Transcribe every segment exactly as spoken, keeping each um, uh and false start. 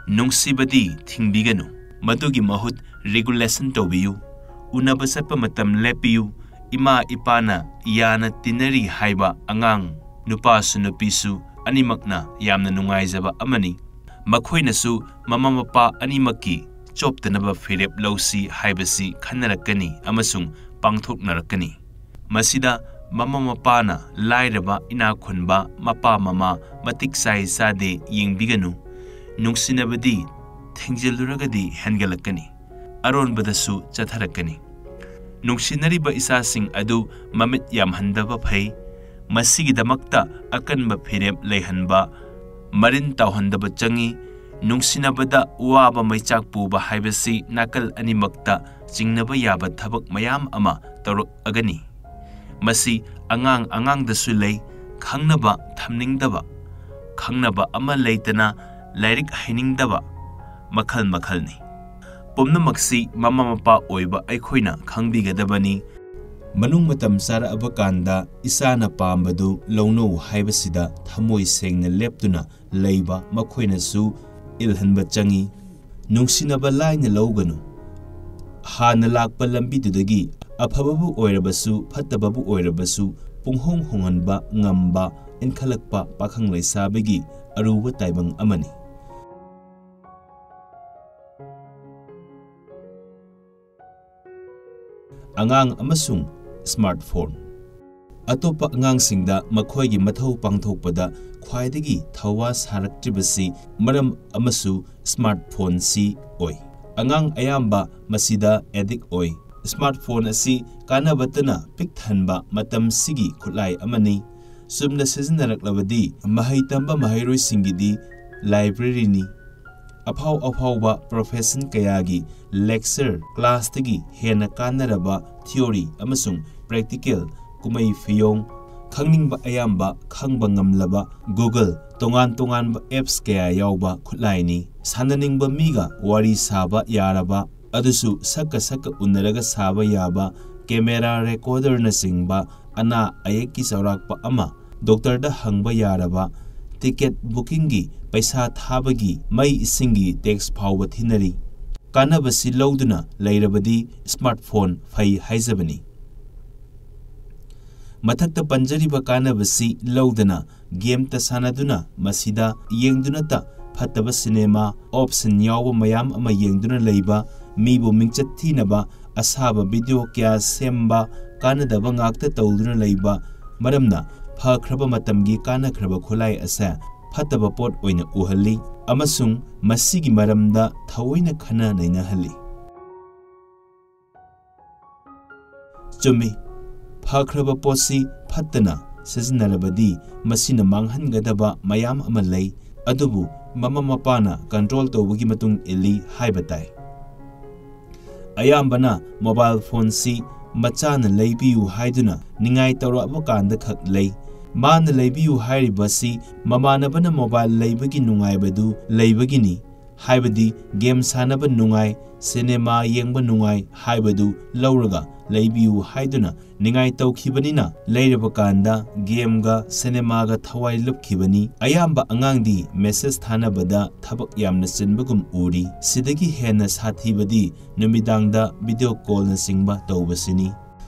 ꯅꯨꯡꯁꯤꯕꯗꯤ ꯊꯤꯡꯕꯤꯒꯅꯨ꯫ ꯃꯗꯨꯒꯤ ꯃꯍꯨꯠ regulation ꯇꯧꯕꯤꯌꯨ꯫ ꯎꯅꯕ ꯆꯠꯄ ꯃꯇꯝ ꯂꯦꯞꯄꯤꯌꯨ꯫ ꯏꯃꯥ ꯏꯄꯥꯅ ꯌꯥꯅ ꯇꯤꯟꯅꯔꯤ ꯍꯥꯏꯕ ꯑꯉꯥꯡ, ꯅꯨꯄꯥꯁꯨ ꯅꯨꯄꯤꯁꯨ ꯑꯅꯤꯃꯛꯅ ꯌꯥꯝꯅ ꯅꯨꯡꯉꯥꯏꯖꯕ ꯑꯃꯅꯤ꯫ ꯃꯈꯣꯏꯅꯁꯨ ꯃꯃꯥ ꯃꯄꯥ ꯑꯅꯤꯃꯛꯀꯤ ꯆꯣꯞꯇꯅꯕ ꯐꯤꯔꯦꯞ ꯂꯧꯁꯤ ꯍꯥꯏꯕꯁꯤ ꯈꯟꯅꯔꯛꯀꯅꯤ ꯑꯃꯁꯨꯡ ꯄꯥꯡꯊꯣꯛꯅꯔꯛꯀꯅꯤ꯫ ꯃꯁꯤꯗ ꯃꯃꯥ ꯃꯄꯥꯅ ꯂꯥꯏꯔꯕ ꯏꯅꯥꯛ ꯈꯨꯟꯕ, ꯃꯄꯥ ꯃꯃꯥ ꯃꯇꯤꯛ ꯆꯥꯏ ꯆꯥꯗꯦ ꯌꯦꯡꯕꯤꯒꯅꯨ꯫ ꯅꯨꯡꯁꯤꯅꯕꯗꯤ ꯊꯦꯡꯖꯤꯜꯂꯨꯔꯒꯗꯤ ꯍꯦꯟꯒꯠꯂꯛꯀꯅꯤ, ꯑꯔꯣꯟꯕꯗꯁꯨ ꯆꯠꯊꯔꯛꯀꯅꯤ꯫ ꯅꯨꯡꯁꯤꯅꯔꯤꯕ ꯏꯆꯥꯁꯤꯡ ꯑꯗꯨ ꯃꯃꯤꯠ ꯌꯥꯝꯍꯟꯗꯕ ꯐꯩ꯫ ꯃꯁꯤꯒꯤꯗꯃꯛꯇ ꯑꯀꯟꯕ ꯐꯤꯔꯦꯞ ꯂꯩꯍꯟꯕ, ꯃꯔꯤꯟ ꯇꯥꯎꯍꯟꯗꯕ ꯆꯪꯏ꯫ ꯅꯨꯡꯁꯤꯅꯕꯗ ꯋꯥꯕ ꯃꯩꯆꯥꯛ ꯄꯨꯕ ꯍꯥꯏꯕꯁꯤ ꯅꯥꯀꯜ ꯑꯅꯤꯃꯛꯇ ꯆꯤꯡꯅꯕ ꯌꯥꯕ ꯊꯕꯛ ꯃꯌꯥꯝ ꯑꯃ ꯇꯧꯔꯛꯑꯒꯅꯤ꯫ ꯃꯁꯤ ꯑꯉꯥꯡ ꯑꯉꯥꯡꯗꯁꯨ ꯂꯩ꯫ ꯈꯪꯅꯕ ꯊꯝꯅꯤꯡꯗꯕ, ꯈꯪꯅꯕ ꯑꯃ ꯂꯩꯇꯅ ꯂꯥꯏꯔꯤꯛ ꯍꯩꯅꯤꯡꯗꯕ, ꯃꯈꯜ ꯃꯈꯜꯅꯤ꯫ ꯄꯨꯝꯅꯃꯛꯁꯤ ꯃꯃꯥ ꯃꯄꯥ ꯑꯣꯏꯕ ꯑꯩꯈꯣꯏꯅ ꯈꯪꯕꯤꯒꯗꯕꯅꯤ꯫ ꯃꯅꯨꯡ ꯃꯇꯝ ꯆꯥꯔꯛꯑꯕ ꯀꯥꯟꯗ ꯏꯆꯥꯅ ꯄꯥꯝꯕꯗꯨ ꯂꯧꯅꯧ ꯍꯥꯏꯕꯁꯤꯗ ꯊꯃꯣꯏ ꯁꯦꯡꯅ ꯂꯦꯞꯇꯨꯅ ꯂꯩꯕ ꯃꯈꯣꯏꯅꯁꯨ ꯏꯜꯍꯟꯕ ꯆꯪꯏ꯫ ꯅꯨꯡꯁꯤꯅꯕ ꯂꯥꯏꯅ ꯂꯧꯒꯅꯨ꯫ ꯍꯥꯟꯅ ꯂꯥꯛꯄ ꯂꯝꯕꯤꯗꯨꯗꯒꯤ ꯑꯐꯕꯕꯨ ꯑꯣꯏꯔꯕꯁꯨ ꯐꯠꯇꯕꯕꯨ ꯑꯣꯏꯔꯕꯁꯨ ꯄꯨꯡꯍꯣꯡ ꯍꯣꯡꯍꯟꯕ ꯉꯝꯕ ꯏꯟꯈꯠꯂꯛꯄ ꯄꯥꯈꯪ ꯂꯩꯁꯥꯕꯤꯒꯤ ꯑꯔꯨꯕ ꯇꯥꯏꯕꯪ ꯑꯃꯅꯤ꯫ ꯑꯉꯥꯡ ꯑꯃꯁꯨꯡ smartphone꯫ ꯑꯇꯣꯞꯄ ꯑꯉꯥꯡꯁꯤꯡꯗ ꯃꯈꯣꯏꯒꯤ ꯃꯊꯧ ꯄꯥꯡꯊꯣꯛꯄꯗ ꯈ꯭ꯋꯥꯏꯗꯒꯤ ꯊꯧꯋꯥ ꯁꯥꯔꯛꯇ꯭ꯔꯤꯕꯁꯤ ꯃꯔꯝ ꯑꯃꯁꯨ smartphone ꯁꯤ ꯑꯣꯏ꯫ ꯑꯉꯥꯡ ꯑꯌꯥꯝꯕ ꯃꯁꯤꯗ addict ꯑꯣꯏ꯫ Smartphone ꯑꯁꯤ ꯀꯥꯟꯅꯕꯇꯅ ꯄꯤꯛ ꯊꯟꯕ ꯃꯇꯝꯁꯤꯒꯤ ꯈꯨꯠꯂꯥꯏ ꯑꯃꯅꯤ꯫ ꯆꯨꯝꯅ ꯁꯤꯖꯤꯟꯅꯔꯛꯂꯕꯗꯤ ꯃꯍꯩ ꯇꯝꯕ ꯃꯍꯩꯔꯣꯏꯁꯤꯡꯒꯤꯗꯤ library ꯅꯤ꯫ ꯑꯐꯥꯎ ꯑꯐꯥꯎꯕ profession ꯀꯌꯥꯒꯤ lecture class ꯇꯒꯤ ꯍꯦꯟꯅ ꯀꯥꯟꯅꯔꯕ theory ꯑꯃꯁꯨꯡ practical, ꯀꯨꯝꯍꯩ ꯐꯤꯌꯣꯡ, ꯈꯪꯅꯤꯡꯕ ꯑꯌꯥꯝꯕ ꯈꯪꯕ ꯉꯝꯂꯕ Google, ꯇꯣꯉꯥꯟ ꯇꯣꯉꯥꯟꯕ apps ꯀꯌꯥ ꯌꯥꯎꯕ ꯈꯨꯠꯂꯥꯏꯅꯤ꯫ ꯁꯥꯟꯅꯅꯤꯡꯕ ꯃꯤꯒ ꯋꯥꯔꯤ ꯁꯥꯕ ꯌꯥꯔꯕ, ꯑꯗꯨꯁꯨ ꯁꯛꯀ ꯁꯛꯀ ꯎꯅꯔꯒ ꯁꯥꯕ ꯌꯥꯕ, camera recorder ꯅꯆꯤꯡꯕ ꯑꯅꯥ ꯑꯌꯦꯛꯀꯤ ꯆꯥꯎꯔꯥꯛꯄ ꯑꯃ doctor ꯗ ꯍꯪꯕ ꯌꯥꯔꯕ, ꯇꯤꯀꯦꯠ ꯕꯨꯀꯤꯡꯒꯤ ꯄꯩꯁꯥ ꯊꯥꯕꯒꯤ, ꯃꯩ ꯏꯁꯤꯡꯒꯤ ꯇꯦꯛꯁ ꯐꯥꯎꯕ ꯊꯤꯅꯔꯤ꯫ ꯀꯥꯟꯅꯕꯁꯤ ꯂꯧꯗꯨꯅ ꯂꯩꯔꯕꯗꯤ ꯁ꯭ꯃꯥꯔꯠꯐꯣꯟ ꯐꯩ ꯍꯥꯏꯖꯕꯅꯤ꯫ ꯃꯊꯛꯇ ꯄꯟꯖꯔꯤꯕ ꯀꯥꯟꯅꯕꯁꯤ ꯂꯧꯗꯅ ꯒꯦꯝꯇ ꯁꯥꯟꯅꯗꯨꯅ ꯃꯁꯤꯗ ꯌꯦꯡꯗꯨꯅꯇ ꯐꯠꯇꯕ ꯁꯤꯅꯦꯃꯥ, ꯑꯣꯞꯁꯟ ꯌꯥꯎꯕ ꯃꯌꯥꯝ ꯑꯃ ꯌꯦꯡꯗꯨꯅ ꯂꯩꯕ, ꯃꯤꯕꯨ ꯃꯤꯡꯆꯠ ꯊꯤꯅꯕ ꯑꯁꯥꯕ ꯚꯤꯗꯤꯑꯣ ꯀꯌꯥ ꯁꯦꯝꯕ, ꯀꯥꯟꯅꯗꯕ ꯉꯥꯛꯇ ꯇꯧꯗꯨꯅ ꯂꯩꯕ, ꯃꯔꯝꯅ ꯐꯈ꯭ꯔꯕ ꯃꯇꯝꯒꯤ ꯀꯥꯟꯅꯈ꯭ꯔꯕ ꯈꯨꯠꯂꯥꯏ ꯑꯁꯦ ꯐꯠꯇꯕ ꯄꯣꯠ ꯑꯣꯏꯅ ꯎꯍꯜꯂꯤ ꯑꯃꯁꯨꯡ ꯃꯁꯤꯒꯤ ꯃꯔꯝꯗ ꯊꯑꯣꯏꯅ ꯈꯟꯅ ꯅꯩꯅꯍꯜꯂꯤ꯫ ꯆꯨꯝꯃꯤ, ꯐꯈ꯭ꯔꯕ ꯄꯣꯠꯁꯤ ꯐꯠꯇꯅ ꯁꯤꯖꯤꯟꯅꯔꯕꯗꯤ ꯃꯁꯤꯅ ꯃꯥꯡꯍꯟꯒꯗꯕ ꯃꯌꯥꯝ ꯑꯃ ꯂꯩ, ꯑꯗꯨꯕꯨ ꯃꯃꯥ ꯃꯄꯥꯅ ꯀꯟꯇ꯭ꯔꯣꯜ ꯇꯧꯕꯒꯤ ꯃꯇꯨꯡ ꯏꯜꯂꯤ ꯍꯥꯏꯕ ꯇꯥꯏ꯫ ꯑꯌꯥꯝꯕꯅ ꯃꯣꯕꯥꯏꯜ ꯐꯣꯟꯁꯤ ꯃꯆꯥꯅ ꯂꯩꯕꯤꯌꯨ ꯍꯥꯏꯗꯨꯅ ꯅꯤꯡꯉꯥꯏ ꯇꯧꯔꯛꯑꯕ ꯀꯥꯟꯗ ꯈꯛ ꯂꯩ꯫ ꯃꯥꯅ ꯂꯩꯕꯤꯌꯨ ꯍꯥꯏꯔꯤꯕꯁꯤ ꯃꯃꯥꯟꯅꯕꯅ ꯃꯣꯕꯥꯏꯜ ꯂꯩꯕꯒꯤ ꯅꯨꯡꯉꯥꯏꯕꯗꯨ ꯂꯩꯕꯒꯤꯅꯤ, ꯍꯥꯏꯕꯗꯤ ꯒꯦꯝ ꯁꯥꯟꯅꯕ ꯅꯨꯡꯉꯥꯏ, ꯁꯤꯅꯦꯃꯥ ꯌꯦꯡꯕ ꯅꯨꯡꯉꯥꯏ ꯍꯥꯏꯕꯗꯨ ꯂꯧꯔꯒ ꯂꯩꯕꯤꯌꯨ ꯍꯥꯏꯗꯨꯅ ꯅꯤꯡꯉꯥꯏ ꯇꯧꯈꯤꯕꯅꯤꯅ ꯂꯩꯔꯕ ꯀꯥꯟꯗ ꯒꯦꯝꯒ ꯁꯤꯅꯦꯃꯥꯒ ꯊꯋꯥꯏ ꯂꯨꯞꯈꯤꯕꯅꯤ꯫ ꯑꯌꯥꯝꯕ ꯑꯉꯥꯡꯗꯤ ꯃꯦꯁꯦꯖ ꯊꯥꯅꯕꯗ ꯊꯕꯛ ꯌꯥꯝꯅ ꯆꯤꯟꯕꯒꯨꯝ ꯎꯔꯤ꯫ ꯁꯤꯗꯒꯤ ꯍꯦꯟꯅ ꯁꯥꯊꯤꯕꯗꯤ ꯅꯨꯃꯤꯗꯥꯡꯗ ꯚꯤꯗꯤꯑꯣ ꯀꯣꯜꯅꯆꯤꯡꯕ ꯇꯧꯕꯁꯤꯅꯤ꯫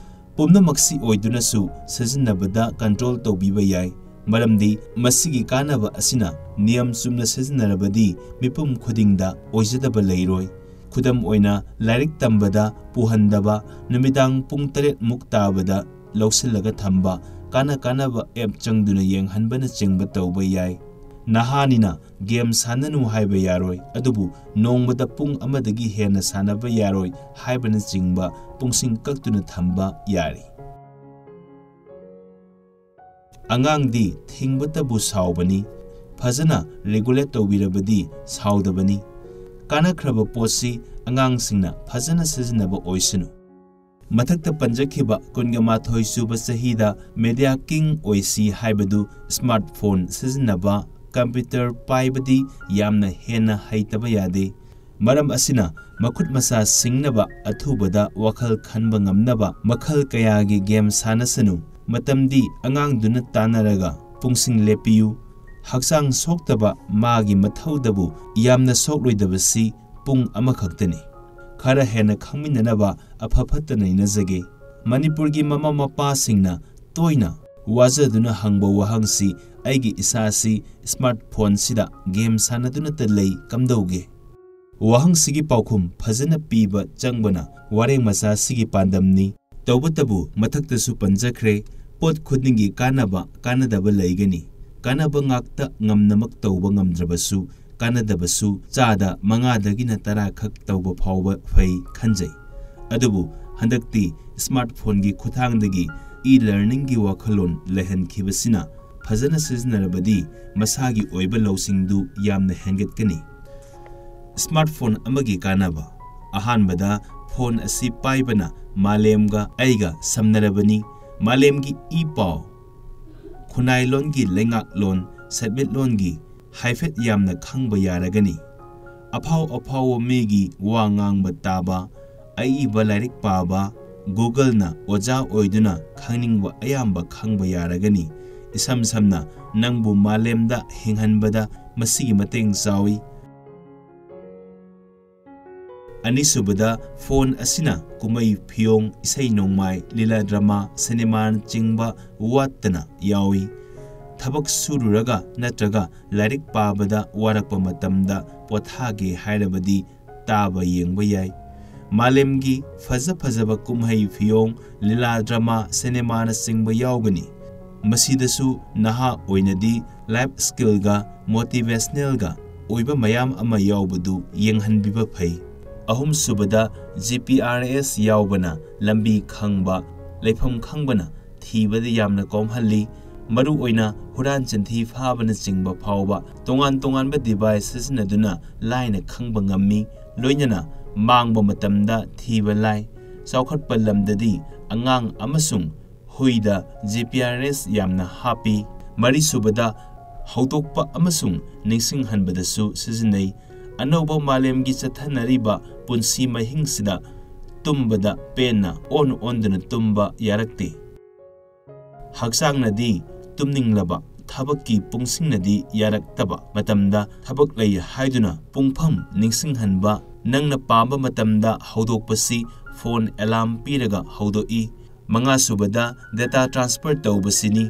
ꯄꯨꯝꯅꯃꯛꯁꯤ ꯑꯣꯏꯗꯨꯅꯁꯨ ꯁꯤꯖꯤꯟꯅꯕꯗ ꯀꯟꯇ꯭ꯔꯣꯜ ꯇꯧꯕꯤꯕ ꯌꯥꯏ, ꯃꯔꯝꯗꯤ ꯃꯁꯤꯒꯤ ꯀꯥꯟꯅꯕ ꯑꯁꯤꯅ ꯅꯤꯌꯝ ꯆꯨꯝꯅ ꯁꯤꯖꯤꯟꯅꯔꯕꯗꯤ ꯃꯤꯄꯨꯝ ꯈꯨꯗꯤꯡꯗ ꯑꯣꯏꯖꯗꯕ ꯂꯩꯔꯣꯏ꯫ ꯈꯨꯗꯝ ꯑꯣꯏꯅ, ꯂꯥꯏꯔꯤꯛ ꯇꯝꯕꯗ ꯄꯨꯍꯟꯗꯕ, ꯅꯨꯃꯤꯗꯥꯡ ꯄꯨꯡ ꯇꯔꯦꯠ ꯃꯨꯛ ꯇꯥꯕꯗ ꯂꯧꯁꯤꯜꯂꯒ ꯊꯝꯕ, ꯀꯥꯟꯅ ꯀꯥꯟꯅꯕ ꯑꯦꯞ ꯆꯪꯗꯨꯅ ꯌꯦꯡꯍꯟꯕꯅꯆꯤꯡꯕ ꯇꯧꯕ ꯌꯥꯏ꯫ ꯅꯍꯥꯅꯤꯅ ꯒꯦꯝ ꯁꯥꯟꯅꯅꯨ ꯍꯥꯏꯕ ꯌꯥꯔꯣꯏ, ꯑꯗꯨꯕꯨ ꯅꯣꯡꯃꯗ ꯄꯨꯡ ꯑꯃꯗꯒꯤ ꯍꯦꯟꯅ ꯁꯥꯟꯅꯕ ꯌꯥꯔꯣꯏ ꯍꯥꯏꯕꯅꯆꯤꯡꯕ ꯄꯨꯡꯁꯤꯡ ꯀꯛꯇꯨꯅ ꯊꯝꯕ ꯌꯥꯔꯤ꯫ ꯑꯉꯥꯡꯗꯤ ꯊꯤꯡꯕꯇꯕꯨ ꯁꯥꯎꯕꯅꯤ, ꯐꯖꯅ ꯔꯤꯒꯨꯂꯦꯠ ꯇꯧꯕꯤꯔꯕꯗꯤ ꯁꯥꯎꯗꯕꯅꯤ꯫ ꯀꯥꯟꯅꯈ꯭ꯔꯕ ꯄꯣꯠꯁꯤ ꯑꯉꯥꯡꯁꯤꯡꯅ ꯐꯖꯅ ꯁꯤꯖꯤꯟꯅꯕ ꯑꯣꯏꯁꯅꯨ꯫ ꯃꯊꯛꯇ ꯄꯟꯖꯈꯤꯕ ꯀꯨꯟꯒ ꯃꯥꯊꯣꯏ ꯁꯨꯕ ꯆꯍꯤꯗ ꯃꯦꯗꯤꯌꯥ ꯀꯤꯡ ꯑꯣꯏꯁꯤ ꯍꯥꯏꯕꯗꯨ ꯁ꯭ꯃꯥꯔꯠꯐꯣꯟ ꯁꯤꯖꯤꯟꯅꯕ, ꯀꯝꯄ꯭ꯌꯨꯇꯔ ꯄꯥꯏꯕꯗꯤ ꯌꯥꯝꯅ ꯍꯦꯟꯅ ꯍꯩꯇꯕ ꯌꯥꯗꯦ꯫ ꯃꯔꯝ ꯑꯁꯤꯅ ꯃꯈꯨꯠ ꯃꯁꯥ ꯁꯤꯡꯅꯕ, ꯑꯊꯨꯕꯗ ꯋꯥꯈꯜ ꯈꯟꯕ ꯉꯝꯅꯕ ꯃꯈꯜ ꯀꯌꯥꯒꯤ ꯒꯦꯝ ꯁꯥꯟꯅꯁꯅꯨ꯫ ꯃꯇꯝꯗꯤ ꯑꯉꯥꯡꯗꯨꯅ ꯇꯥꯟꯅꯔꯒ ꯄꯨꯡꯁꯤꯡ ꯂꯦꯞꯄꯤꯌꯨ꯫ ꯍꯛꯆꯥꯡ ꯁꯣꯛꯇꯕ ꯃꯥꯒꯤ ꯃꯊꯧꯗꯕꯨ ꯌꯥꯝꯅ ꯁꯣꯛꯂꯣꯏꯗꯕꯁꯤ ꯄꯨꯡ ꯑꯃꯈꯛꯇꯅꯤ꯫ ꯈꯔ ꯍꯦꯟꯅ ꯈꯪꯃꯤꯟꯅꯅꯕ ꯑꯐ ꯐꯠꯇ ꯅꯩꯅꯖꯒꯦ꯫ ꯃꯅꯤꯄꯨꯔꯒꯤ ꯃꯃꯥ ꯃꯄꯥꯁꯤꯡꯅ ꯇꯣꯏꯅ ꯋꯥꯖꯗꯨꯅ ꯍꯪꯕ ꯋꯥꯍꯪꯁꯤ, "ꯑꯩꯒꯤ ꯏꯆꯥꯁꯤ ꯁ꯭ꯃꯥꯔꯠ ꯐꯣꯟꯁꯤꯗ ꯒꯦꯝ ꯁꯥꯟꯅꯗꯨꯅꯇ ꯂꯩ, ꯀꯝꯗꯧꯒꯦ?" ꯋꯥꯍꯪꯁꯤꯒꯤ ꯄꯥꯎꯈꯨꯝ ꯐꯖꯅ ꯄꯤꯕ ꯆꯪꯕꯅ ꯋꯥꯔꯦꯡ ꯃꯆꯥꯁꯤꯒꯤ ꯄꯥꯟꯗꯝꯅꯤ꯫ ꯇꯧꯕꯇꯕꯨ ꯃꯊꯛꯇꯁꯨ ꯄꯟꯖꯈ꯭ꯔꯦ, ꯄꯣꯠ ꯈꯨꯗꯤꯡꯒꯤ ꯀꯥꯟꯅꯕ ꯀꯥꯟꯅꯗꯕ ꯂꯩꯒꯅꯤ꯫ ꯀꯥꯟꯅꯕ ꯉꯥꯛꯇ ꯉꯝꯅꯃꯛ ꯇꯧꯕ ꯉꯝꯗ꯭ꯔꯕꯁꯨ, ꯀꯥꯟꯅꯗꯕꯁꯨ ꯆꯥꯗ ꯃꯉꯥꯗꯒꯤꯅ ꯇꯔꯥ ꯈꯛ ꯇꯧꯕ ꯐꯥꯎꯕ ꯐꯩ ꯈꯟꯖꯩ꯫ ꯑꯗꯨꯕꯨ ꯍꯟꯗꯛꯇꯤ ꯁ꯭ꯃꯥꯔꯠ ꯐꯣꯟꯒꯤ ꯈꯨꯠꯊꯥꯡꯗꯒꯤ ꯏ ꯂꯔꯅꯤꯡꯒꯤ ꯋꯥꯈꯜꯂꯣꯟ ꯂꯩꯍꯟꯈꯤꯕꯁꯤꯅ ꯐꯖꯅ ꯁꯤꯖꯤꯟꯅꯔꯕꯗꯤ ꯃꯁꯥꯒꯤ ꯑꯣꯏꯕ ꯂꯧꯁꯤꯡꯗꯨ ꯌꯥꯝꯅ ꯍꯦꯟꯒꯠꯀꯅꯤ꯫ ꯁ꯭ꯃꯥꯔꯠ ꯐꯣꯟ ꯑꯃꯒꯤ ꯀꯥꯟꯅꯕ꯫ ꯑꯍꯥꯟꯕꯗ, ꯐꯣꯟ ꯑꯁꯤ ꯄꯥꯏꯕꯅ ꯃꯥꯂꯦꯝꯒ ꯑꯩꯒ ꯁꯝꯅꯔꯕꯅꯤ꯫ ꯃꯥꯂꯦꯝꯒꯤ ꯏ ꯄꯥꯎ, ꯈꯨꯟꯅꯥꯏꯂꯣꯟꯒꯤ ꯂꯩꯉꯥꯛꯂꯣꯟ, ꯁꯦꯟꯃꯤꯠꯂꯣꯟꯒꯤ ꯍꯥꯏꯐꯦꯠ ꯌꯥꯝꯅ ꯈꯪꯕ ꯌꯥꯔꯒꯅꯤ꯫ ꯑꯐꯥꯎ ꯑꯐꯥꯎꯕ ꯃꯤꯒꯤ ꯋꯥ ꯉꯥꯡꯕ ꯇꯥꯕ, ꯑꯏꯕ ꯂꯥꯏꯔꯤꯛ ꯄꯥꯕ, Google-ꯅ ꯑꯣꯖꯥ ꯑꯣꯏꯗꯨꯅ ꯈꯪꯅꯤꯡꯕ ꯑꯌꯥꯝꯕ ꯈꯪꯕ ꯌꯥꯔꯒꯅꯤ꯫ ꯏꯁꯝ ꯁꯝꯅ, ꯅꯪꯕꯨ ꯃꯥꯂꯦꯝꯗ ꯍꯤꯡꯍꯟꯕꯗ ꯃꯁꯤꯒꯤ ꯃꯇꯦꯡ ꯆꯥꯎꯏ꯫ ꯑꯅꯤꯁꯨꯕꯗ, ꯐꯣꯟ ꯑꯁꯤꯅ ꯀꯨꯝꯍꯩ ꯐꯤꯌꯣꯡ, ꯏꯁꯩ ꯅꯣꯡꯃꯥꯏ, ꯂꯤꯂꯥ ꯗ꯭ꯔꯃꯥ, ꯁꯤꯅꯦꯃꯥꯅꯆꯤꯡꯕ ꯋꯥꯠꯇꯅ ꯌꯥꯎꯏ꯫ ꯊꯕꯛ ꯁꯨꯔꯨꯔꯒ ꯅꯠꯇ꯭ꯔꯒ ꯂꯥꯏꯔꯤꯛ ꯄꯥꯕꯗ ꯋꯥꯔꯛꯄ ꯃꯇꯝꯗ ꯄꯣꯊꯥꯒꯦ ꯍꯥꯏꯔꯕꯗꯤ ꯇꯥꯕ ꯌꯦꯡꯕ ꯌꯥꯏ꯫ ꯃꯥꯂꯦꯝꯒꯤ ꯐꯖ ꯐꯖꯕ ꯀꯨꯝꯍꯩ ꯐꯤꯌꯣꯡ, ꯂꯤꯂꯥ ꯗ꯭ꯔꯃꯥ, ꯁꯤꯅꯦꯃꯥꯅꯆꯤꯡꯕ ꯌꯥꯎꯒꯅꯤ꯫ ꯃꯁꯤꯗꯁꯨ ꯅꯍꯥ ꯑꯣꯏꯅꯗꯤ life skill-ꯒ motivational-ꯒ ꯑꯣꯏꯕ ꯃꯌꯥꯝ ꯑꯃ ꯌꯥꯎꯕꯗꯨ ꯌꯦꯡꯍꯟꯕꯤꯕ ꯐꯩ꯫ ꯑꯍꯨꯝꯁꯨꯕꯗ, G P R S ꯌꯥꯎꯕꯅ ꯂꯝꯕꯤ ꯈꯪꯕ, ꯂꯩꯐꯝ ꯈꯪꯕꯅ ꯊꯤꯕꯗ ꯌꯥꯝꯅ ꯀꯣꯝꯍꯜꯂꯤ꯫ ꯃꯔꯨꯑꯣꯏꯅ ꯍꯨꯔꯥꯟ ꯆꯤꯟꯊꯤ ꯐꯥꯕꯅꯆꯤꯡꯕ ꯐꯥꯎꯕ ꯇꯣꯉꯥꯟ ꯇꯣꯉꯥꯟꯕ device ꯁꯤꯖꯤꯟꯅꯗꯨꯅ ꯂꯥꯏꯅ ꯈꯪꯕ ꯉꯝꯃꯤ꯫ ꯂꯣꯏꯅꯅ ꯃꯥꯡꯕ ꯃꯇꯝꯗ ꯊꯤꯕ ꯂꯥꯏ꯫ ꯆꯥꯎꯈꯠꯄ ꯂꯝꯗꯗꯤ ꯑꯉꯥꯡ ꯑꯃꯁꯨꯡ ꯍꯨꯏꯗ G P R S ꯌꯥꯝꯅ ꯍꯥꯞꯄꯤ꯫ ꯃꯔꯤꯁꯨꯕꯗ, ꯍꯧꯗꯣꯛꯄ ꯑꯃꯁꯨꯡ ꯅꯤꯡꯁꯤꯡꯍꯟꯕꯗꯁꯨ ꯁꯤꯖꯤꯟꯅꯩ꯫ ꯑꯅꯧꯕ ꯃꯥꯂꯦꯝꯒꯤ ꯆꯠꯊꯅꯔꯤꯕ ꯄꯨꯟꯁꯤ ꯃꯍꯤꯡꯁꯤꯗ ꯇꯨꯝꯕꯗ ꯄꯦꯟꯅ ꯑꯣꯟ ꯑꯣꯟꯗꯨꯅ ꯇꯨꯝꯕ ꯌꯥꯔꯛꯇꯦ꯫ ꯍꯛꯆꯥꯡꯅꯗꯤ ꯇꯨꯝꯅꯤꯡꯂꯕ, ꯊꯕꯛꯀꯤ ꯄꯨꯡꯁꯤꯡꯅꯗꯤ ꯌꯥꯔꯛꯇꯕ ꯃꯇꯝꯗ ꯊꯕꯛ ꯂꯩ ꯍꯥꯏꯗꯨꯅ ꯄꯨꯡꯐꯝ ꯅꯤꯡꯁꯤꯡꯍꯟꯕ, ꯅꯪꯅ ꯄꯥꯝꯕ ꯃꯇꯝꯗ ꯍꯧꯗꯣꯛꯄꯁꯤ ꯐꯣꯟ ꯑꯦꯂꯥꯔꯝ ꯄꯤꯔꯒ ꯍꯧꯗꯣꯛꯏ꯫ ꯃꯉꯥꯁꯨꯕꯗ data transfer ꯇꯧꯕꯁꯤꯅꯤ꯫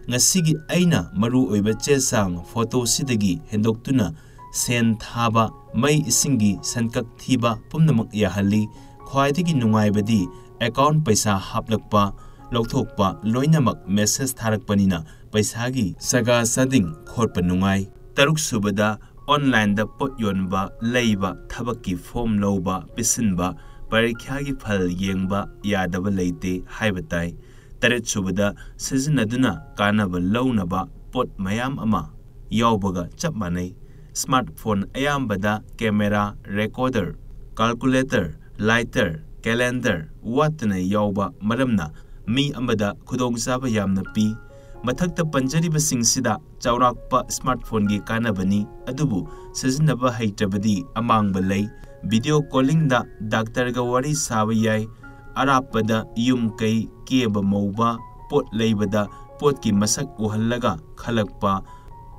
ꯉꯁꯤꯒꯤ ꯑꯩꯅ ꯃꯔꯨ ꯑꯣꯏꯕ ꯆꯦ ꯆꯥꯡ ꯐꯣꯇꯣꯁꯤꯗꯒꯤ ꯍꯦꯟꯗꯣꯛꯇꯨꯅ ꯁꯦꯟ ꯊꯥꯕ, ꯃꯩ ꯏꯁꯤꯡꯒꯤ ꯁꯦꯟꯀꯛ ꯊꯤꯕ ꯄꯨꯝꯅꯃꯛ ꯌꯥꯍꯜꯂꯤ꯫ ꯈ꯭ꯋꯥꯏꯗꯒꯤ ꯅꯨꯡꯉꯥꯏꯕꯗꯤ account ꯄꯩꯁꯥ ꯍꯥꯞꯂꯛꯄ, ꯂꯧꯊꯣꯛꯄ ꯂꯣꯏꯅꯃꯛ message ꯊꯥꯔꯛꯄꯅꯤꯅ ꯄꯩꯁꯥꯒꯤ ꯆꯒꯥ ꯆꯥꯗꯤꯡ ꯈꯣꯠꯄ ꯅꯨꯡꯉꯥꯏ꯫ ꯇꯔꯨꯛ ꯁꯨꯕꯗ online ꯗ ꯄꯣꯠ ꯌꯣꯟꯕ, ꯂꯩꯕ, ꯊꯕꯛꯀꯤ form ꯂꯧꯕ, ꯄꯤꯁꯤꯟꯕ, ꯄꯔꯤꯈ꯭ꯌꯥꯒꯤ ꯐꯜ ꯌꯦꯡꯕ ꯌꯥꯗꯕ ꯂꯩꯇꯦ ꯍꯥꯏꯕ ꯇꯥꯏ꯫ ꯇꯔꯦꯠ ꯁꯨꯕꯗ ꯁꯤꯖꯤꯟꯅꯗꯨꯅ ꯀꯥꯟꯅꯕ ꯂꯧꯅꯕ ꯄꯣꯠ ꯃꯌꯥꯝ ꯑꯃ ꯌꯥꯎꯕꯒ ꯆꯞ ꯃꯥꯟꯅꯩ꯫ Smartphone ꯑꯌꯥꯝꯕꯗ camera, recorder, calculator, lighter, calendar ꯋꯥꯠꯇꯅ ꯌꯥꯎꯕ ꯃꯔꯝꯅ ꯃꯤ ꯑꯃꯗ ꯈꯨꯗꯣꯡꯆꯥꯕ ꯌꯥꯝꯅ ꯄꯤ꯫ ꯃꯊꯛꯇ ꯄꯟꯖꯔꯤꯕꯁꯤꯡꯁꯤꯗ ꯆꯥꯎꯔꯥꯛꯄ smartphone ꯒꯤ ꯀꯥꯟꯅꯕꯅꯤ, ꯑꯗꯨꯕꯨ ꯁꯤꯖꯤꯟꯅꯕ ꯍꯩꯇ꯭ꯔꯕꯗꯤ ꯑꯃꯥꯡꯕ ꯂꯩ꯫ Video calling ꯗ doctor ꯒ ꯋꯥꯔꯤ ꯁꯥꯕ ꯌꯥꯏ, ꯑꯔꯥꯞꯄꯗ ꯌꯨꯝ ꯀꯩ, ꯀꯦꯕ ꯃꯧꯕ, ꯄꯣꯠ ꯂꯩꯕꯗ ꯄꯣꯠꯀꯤ ꯃꯁꯛ ꯎꯍꯜꯂꯒ ꯈꯜꯂꯛꯄ,